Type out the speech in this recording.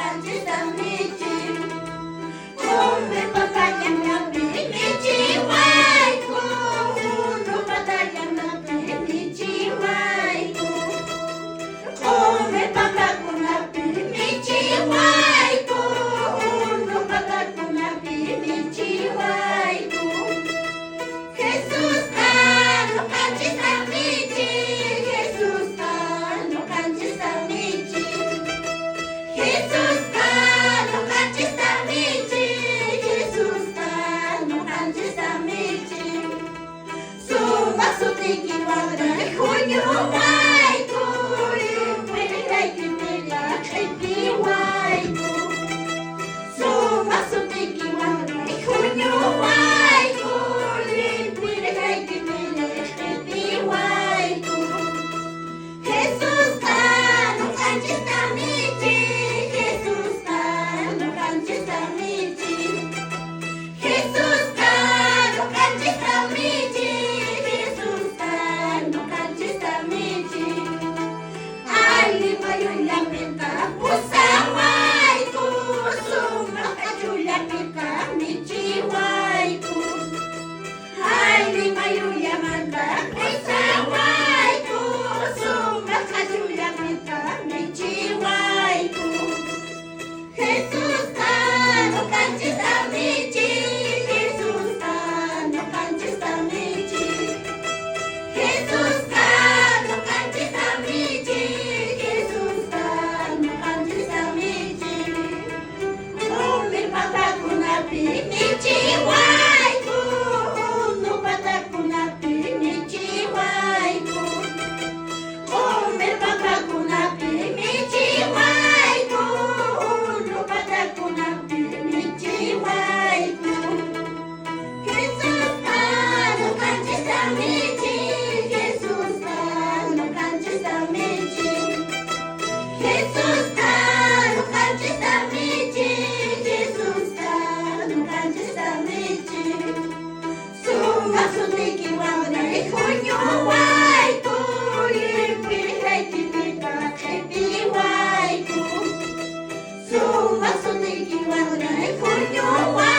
ñuqanchista michin. Q'umir pampallakunapi michiwayku, unu patallakunapi michiwayku. Q'umir pampakunapi michiwayku, unu patakunapi michiwayku. Jesusqa ñuqanchista michin, Jesusqa ñuqanchista michin. Jesusqa ñuqanchista michin, Jesusqa ñuqanchista michin. Sumaq sutiykiwan huñuwayku, llimp'iraykipiqa q'ipiwayku. Sumaq sutiykiwan huñuwayku, llimp'iraykipiqa q'ipiwayku. Jesusqa ñuqanchista michin, Jesusqa ñuqanchista michin. Jesusqa ñuqanchista michin, Jesusqa ñuqanchista michin. Allin mayullapiqa pusawayku, sumaq q'achullapiqa michiwayku. Allin mayullamanta pusawayku, sumaq q'achullapiqa michiwayku. Jesusqa ñuqanchista michin, Jesusqa ñuqanchista michin. Jesusqa ñuqanchista michin, Jesusqa ñuqanchista michin. Q'umir pampakunapi michiwayku, unu patakunapi michiwayku. Q'umir pampakunapi michiwayku, unu patakunapi michiwayku. Jesusqa ñuqanchista michin, Jesusqa ñuqanchista michin. Jesusqa ñuqanchista michin, Jesusqa ñuqanchista michin. Sumaq sutiykiwan huñuwayku, llimp'iraykipiqa q'ipiwayku. Sumaq sutiykiwan huñuwayku.